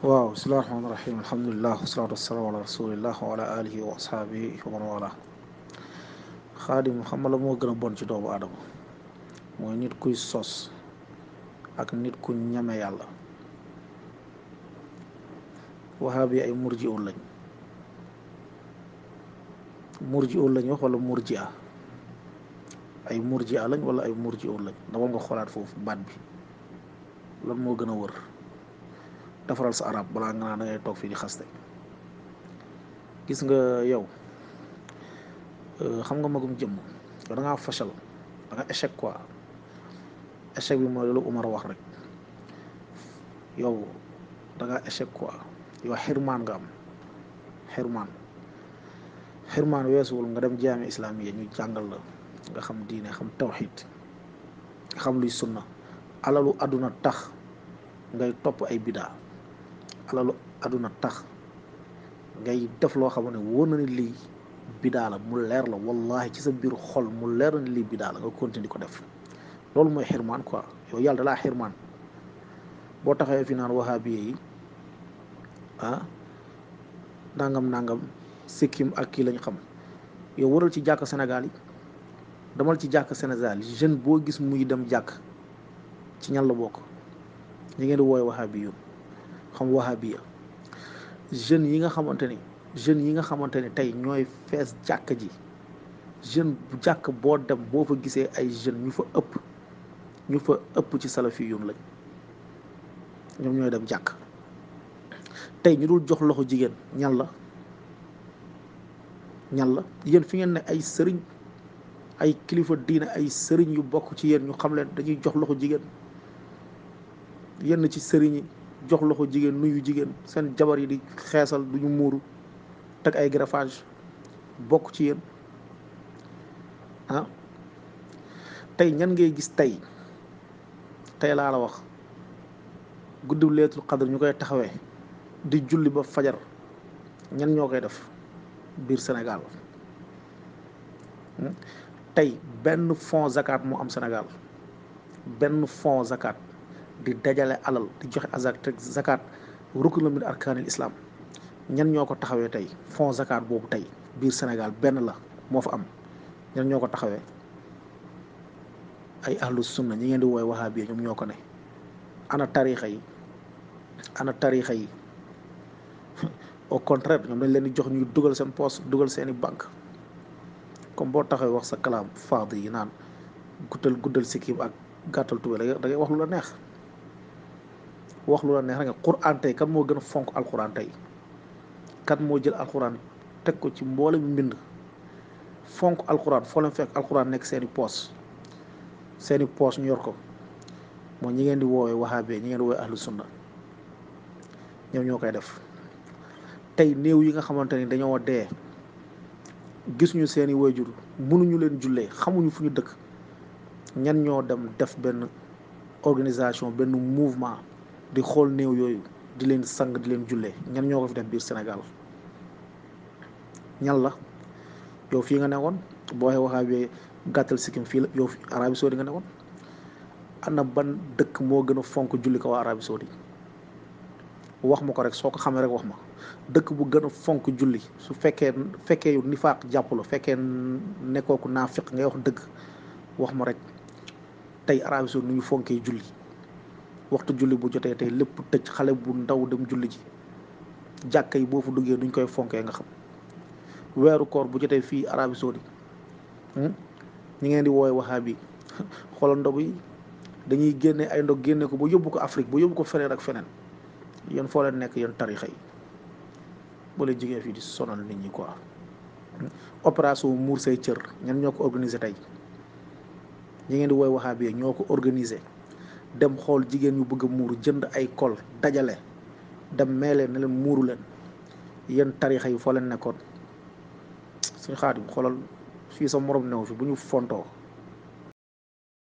waaw bismillahi rahmaani rahim alhamdulilah wasalaatu wasalaamu ala rasulillah wa ala alihi wa ashaabihi wa man wala xaadim xam nga la moo gën a bon ci doomu aadama mooy nit kuy sos ak nit ku ñeme yàlla. wahabi ay murjiun lañ lañ wax wala murjia ay murjia lañ wala ay murjiun lañ dama nga xoolaat foofu baat bi lan moo gën a wër defaral sa arab balaa nga naan da ngay toog fii di xaste. gis nga yow xam nga magum jëmm yow da ngaa fachal da nga échec quoi échec bi mooy loolu Umar wax rek yow da ngaa échec quoi yow xirmaan nga am xirmaan weesuwul nga dem jaami islaamiya ñu jàngal la nga xam diine xam tawxid xam luy sunna. alalu àdduna tax ngay topp ay bidaa alalu àdduna tax ngay def loo xam ne wóor na ni lii bidaa la mu leer la wallahi ci sa biir xol mu leer na ni lii bidaa la nga continuer di ko def loolu mooy xirmaan quoi yow yàlla da laa xirmaan. boo taxawee fi naan wahabiye yi nangam sikkim ak kii lañ xam yow waral ci jàkk Sénégal yi demal ci jàkk Sénégal yi jeune boo gis muy dem jàkk ci ñan la bokk ñi ngeen di wooye wahabi yoon xam wahabiya jeunes yi nga xamante ni tey ñooy fees jàkk ji jeune bu jàkk boo dem boo fa gisee ay jeunes ñu fa ëpp ci salafi yoon lañ ñoom ñooy dem jàkk. tey ñu dul jox loxo jigéen ñan la yéen fi ngeen ne ay sëriñ ay kilifa diine ay sëriñ yu bokk ci yéen ñu xam leen dañuy jox loxo jigéen yenn ci sëriñ yi jox loxo jigéen nuyu jigéen seen jabar yi di xeesal duñu muuru teg ay greffage bokk ci yéen tey ñan ngay gis tey laa la wax guddi leetul xadr ñu koy taxawee di julli ba fajar ñan ñoo koy def biir Sénégal tey benn fonds zakat moo am Sénégal benn fonds zakat di dajale alal di joxe azak te zakat rukn la min arkaanil islam ñan ñoo ko taxawee tey fonds zakat boobu tey biir Sénégal benn la moo fa am ñan ñoo ko taxawee ay ahlu sunna ñi ngeen di woowe wahabi ñoom ñoo ko ne. ana tarixa yi au contraire ñoom dañ leen di jox ñuy dugal seen poste dugal seeni banque comme boo taxawee wax sa kalaam faad yi naan guddal sikkim ak gàttal tubé da ngay wax lu la neex rek nga Qur'an tey kan moo gën a fonk alquran tey kan moo jël alquran teg ko ci mboolem mbind fonk alquran foo leen fekk alquran nekk seeni poos ñu yor ko mooy ñi ngeen di woowee wahabe ñi ngeen di woowee ahlu sunna ñoom ñoo koy def. tey néew yi nga xamante ni dañoo dee gis ñu seeni waajur mënuñu leen jullee xamuñu fu ñu dëkk ñan ñoo dem def benn organisation benn mouvement di xool néew yooyu di leen sang di leen jullee ñan ñoo ko fi def biir Sénégal ñan la. yow fii nga newoon boo waxee bi gàttal sikkim fii la yow Arabie Saoudi nga newoon ana ban dëkk moo gën a fonk julli ko waa Arabie Saoudi wax ma ko rek soo ko xamee rek wax ma dëkk bu gën a fonk julli su fekkee yu nifaaq jàpp la fekkee nekkoo ko naafiq ngay wax dëgg wax ma rek tey Arabie Saoudi nu ñu fonkee julli waxtu julli bu jotee tey lépp tëj xale bu ndaw dem julli ji jàkka yi boo fa duggee nuñ koy fonkee nga xam. weeru koor bu jotee fii Arabie Saoudi ñi ngeen di woowe wahabi xoolal ndog yi dañuy génne ay ndog génne ko ba yóbbu ko Afrique ba yóbbu ko feneen ak feneen yéen foo leen nekk yéen tarixa yi boo leen jigee fii di sonal nit ñi quoi. opération muur say cër ñan ñoo ko organisé tey ñi ngeen di woowe wahabi ñoo ko organisé dem xool jigéen ñu bëgg a muuru jënd ay kol dajale dem mee leen ne leen muuru leen yéen tarixa yi foo leen nekkoon. suñu Xaadim xoolal fii sa morom new fi bu ñu fontoo